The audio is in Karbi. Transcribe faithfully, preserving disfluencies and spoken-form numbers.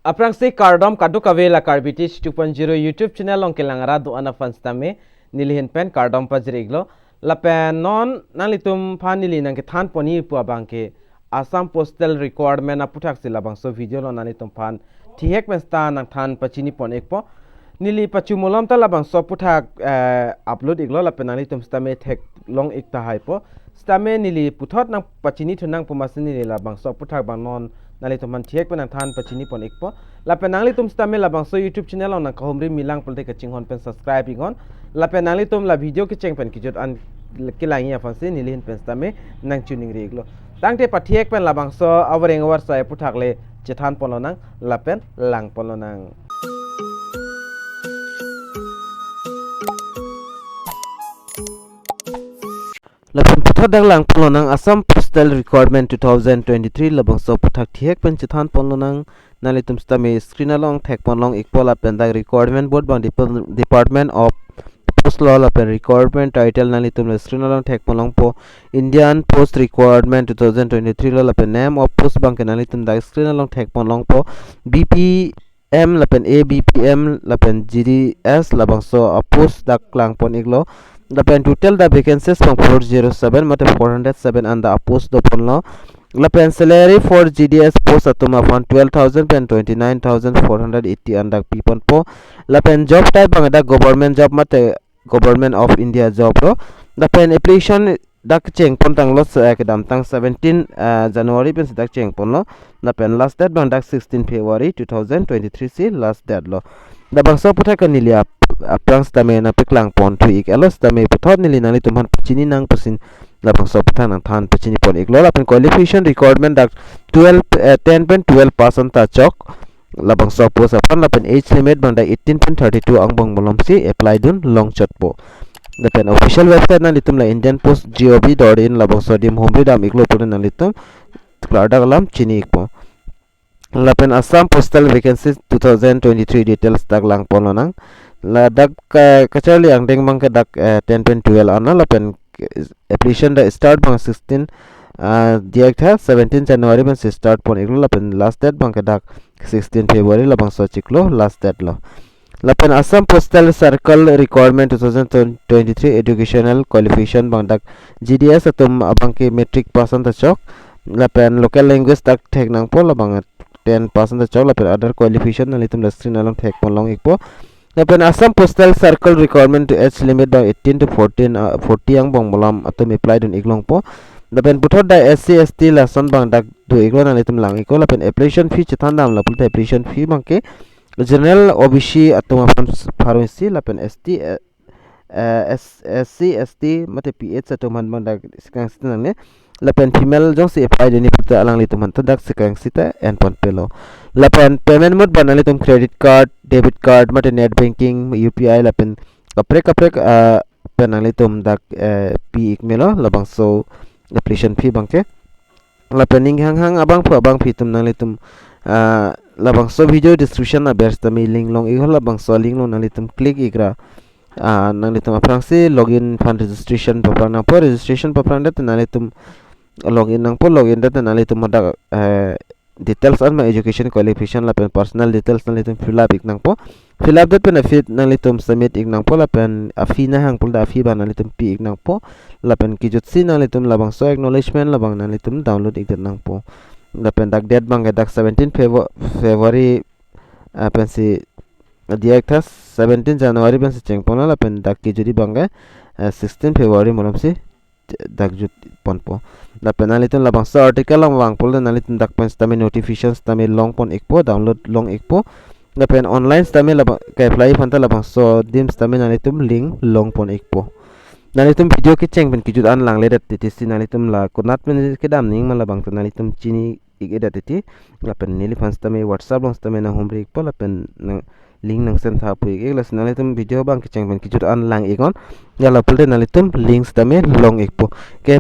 Aphrangsi kardom kadokave la Karbi Teach two point zero YouTube channel along kelang arat do-an aphan sitame neli ahin pen kardom pajir-iklo. Lapen non nanglitum aphan neli nangkethan ponji pu abangke Assam Postal Requirement aputhaksi labangso video along nanglitum aphan thihek pen sita nangthan pachini pon-ikpo. Neli pachu malom ta labangso aphuthak, eh, upload-iklo lapen nanglitum sitame theklong-ik tahaipo. Sitame neli puthot nangpachinithu nang pu amatsi neli labangso aphuthak abang non nanglitum aphan thihek pen nangthan pachini pon-ikpo. Lapen nanglitum sitame labangso YouTube channel along nangkahumri milang pulote kachinghon pen subscribe-iknon. Lapen nanglitum la video kecheng pen kejut an kelangji aphansi neli ahin pen sitame nangchoningri-iklo. Tangte pathihek pen labangso avareng avarsai aphuthak le chethan ponlonang lapen lang ponlonang. Lapen puthot dak lang ponlonang Assam Postal Requirement two thousand twenty-three labangso aphuthak thihek pen chethan ponlonang. Nanglitum sitame screen along thek ponlong-ikpo lapen dak requirement board abang dep-, Department of Post lo lapen requirement title nanglitum la screen along thek ponlongpo, Indian Post Requirement two thousand twenty-three lo lapen name of post abangke nanglitum dak screen along thek ponlongpo, B P M lapen A B P M lapen G D S labangso apost dak lang pon-iklo. Lapen total dak vacancies abang four zero seven mate four hundred seven an dak apost do ponlo. Lapen salary for G D S post atum aphan twelve thousand pen twenty-nine thousand four hundred eighty an dak pi ponpo. Lapen job type abang dak government job mate Government of India job lo. Lapen application dak cheng pon tanglo, eh, kedamtang seventeen, eh, January pensi dak cheng ponlo. Lapen last date abang dak sixteen February two thousand twenty-three si last date lo. Labangso aphuthak ke neli ap-, aphrang sitame nangpeklang ponthu-ik-etlo, sitame puthot neli nanglitum aphan pachini nang pusi labangso aphuthak nangthan pachini pon-iklo. Lapen qualification requirement dak twelve, eh, ten pen twelve pass an ta chok. Labangso post aphan lapen age limit abang dak eighteen pen thirty-two angbong malomsi apply dun longchotpo. Lapen official website nanglitum la Indian Post G O V dot in labangso adim humri dam-iklo pulote nanglitum klardak alam chini-ikpo. Lapen Assam Postal Vacancies two thousand twenty-three details dak lang ponlonang. Ladak ka-, kacharli angdeng abangke dak, eh, ten pen twelve an lo lapen application dak start abang sixteen, ah, diyaktha seventeen January pensi start pon-iklo lapen last date abangke dak sixteen February labangso chiklo last date lo. Lapen Assam Postal Circle Requirement two thousand twenty-three educational qualification abang dak G D S atum abangke matric pass an ta chok. Lapen local language dak thek nangpo, labang ten pass an ta chok, lapen other qualification nanglitum la screen along thek ponlong-ikpo. Lapen Assam Postal Circle Requirement to age limit abang eighteen to fourteen, ah, forty angbong malom atum apply dun-ik longpo. Lapen puthot dak S C S T lason abang dak do-iklo, nanglitum lang-ikpo. Lapen application fee chethan damlo pulote application fee abangke general, O B C atum aphan pharo isi lapen S T, eh, eh, S-, S C, S T mate P H atum aphan abang dak sirkang sita nangne. Lapen female jongsi apply dunji pulote alanglitum aphan ta dak sirkang sita en ponpelo. Lapen payment mode abang nanglitum credit card, debit card mate net banking, U P I lapen kaprek kaprek, ah, pen nanglitum dak, eh, pi-ik melo labangso application fee abangke. Lapen ning hanghang abangphu abangphi atum nanglitum, ah, labangso video description aber sitame link long-iklo, labangso link along nanglitum click-ikra, ah, nanglitum aphrangsi login aphan registration paphrang nangpo, registration paphrang det nanglitum login nangpo, login det nanglitum hadak, eh, details an ma education qualification lapen personal details nanglitum fill up-ik nangpo. Fill up det pen aphi nanglitum submit-ik nangpo lapen aphi nahang pulote aphi abang nanglitum pi-ik nangpo. Lapen kejutsi nanglitum labangso acknowledgement labang nanglitum download-ik det nangpo. Lapen dak date abangke dak seventeen Febru-, February, ah, pensi diyaktha seventeen January pensi cheng ponlo lapen dak kejut abangke, ah, sixteen February malomsi dak jut ponpo. Lapen nanglitum labangso article along vang pulote nanglitum dak pen sitame notification sitame long pon-ikpo, download long-ikpo. Lapen online sitame labang ke-apply aphan ta labangso adim sitame nanglitum link long pon-ikpo. Nanglitum video kecheng pen kejut an langledet titi si nanglitum la konat pen kedam nangji ma labang ta nanglitum chini-ik-edet titi. Lapen neliphan sitame WhatsApp along sitame nanghumri-ikpo lapen nang link nangsend tha pu-ik-ik, lasi nanglitum video abang kecheng pen kejut an lang-iknon. Ya la pulote nanglitum link sitame long-ikpo. Ke